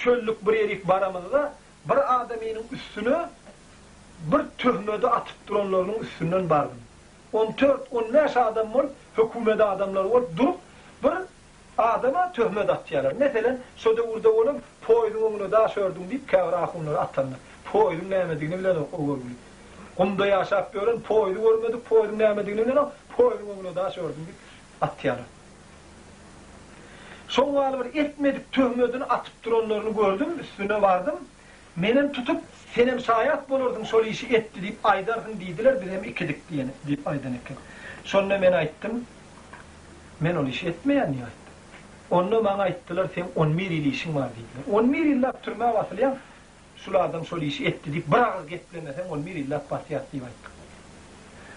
Çöllük bir ýerik baramyzda bir adamynyň üstüne bir töhmedi atyp duranlarynyň üstünden bardym. On dört, on bäş adam bolup, hökümet adamlary bolup durup, bir adama töhmet atýarlar. Meselem, şo döwürde bolan poýzuň öňüne daş ördüň diýip käbir ahunlary atanlar. Poýzuň nämedigini bilenok o görgüli. Gumda ýaşap ýören poýzy görmedik, poýzuň nämedigini bilenok, poýzuň öňüne daş ördüň diýip atýarlar. Şoň ýaly bir etmedik töhmetini atyp duranlaryny gördüm, üstüne bardym. Menem tutup, senem şaýat bolarsyň şol işi etdi diýip aýdarsyň diýdiler, bizem ikidik diýen diýip aýdan eken. Şonda men aýtdym, Men ol işi etmeýän diýip aýtdym. Onda maňa aýtdylar, seň on bir ýyl işiň bar diýdiler. On bir ýyllap türmä basylýaň, Şul adam şol işi etdi diýip bir agyz geplemeseň on bir ýyllap basýas diýip aýtdyk.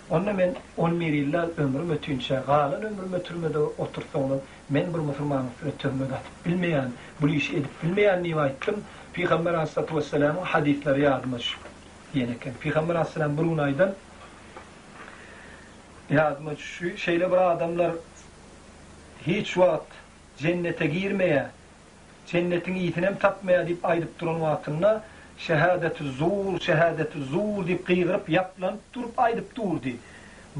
Onda men on bir ýyllal ömrüm ötünçä, galan ömrüme türmede oturtsaňlar, men bir musulmanyň üstüne töhmet atyp bilmeýän, bul işi edip bilmeýän diýip aýtdym. Pygamber aleyhissalatu wesselamyň hadyslary ýadyma düşüp diýen eken. Pygamber aleyhissalam bir gün aýdan ýadyma düşdi, şeýle bir adamlar hiç wagt jennete girmeýär, Jennetiň ysynam tapmaýar diýip aýdyp duran wagtynda, Şehadetü zur, şehadetü zur diýip gygyryp, ýaplanyp durup aýdyp durdy.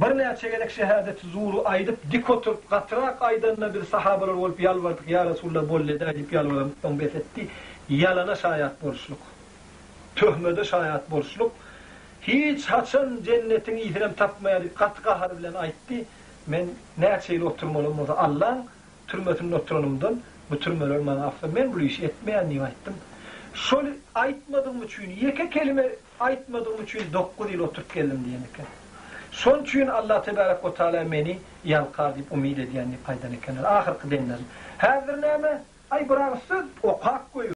Birnäçe gezek şehadetü zury aýdyp, dik oturyp, gatyrak aýdanda biz sahabalar bolup ýalbardyk, Ýa Resulallah, boldy edäý diýip ýalbaramyz soň bes etdi. Ýalana şaýat boluşlyk. Töhmede şaýat boluşlyk. Hiç haçan jennetiň ysynam tapmaýar diýip gaty gahar bilen aýtdy. Men näçe ýyl oturmalym bolsa Allaň Türmesinde oturanymdan bu türmeler maňa afza, men bul işi etmeýän diýip aýtdym. Şol aýtmadygym üçin, ýeke kelime aýtmadygym üçin dokuz ýyl oturyp geldim diýen eken. Şon üçin Allah tebärek we taala meni ýalkar diýip umyt edýän diýip aýdan ekenler. Ahyrky demleri. Häzir näme? Aý bir agyz söz okap goýber.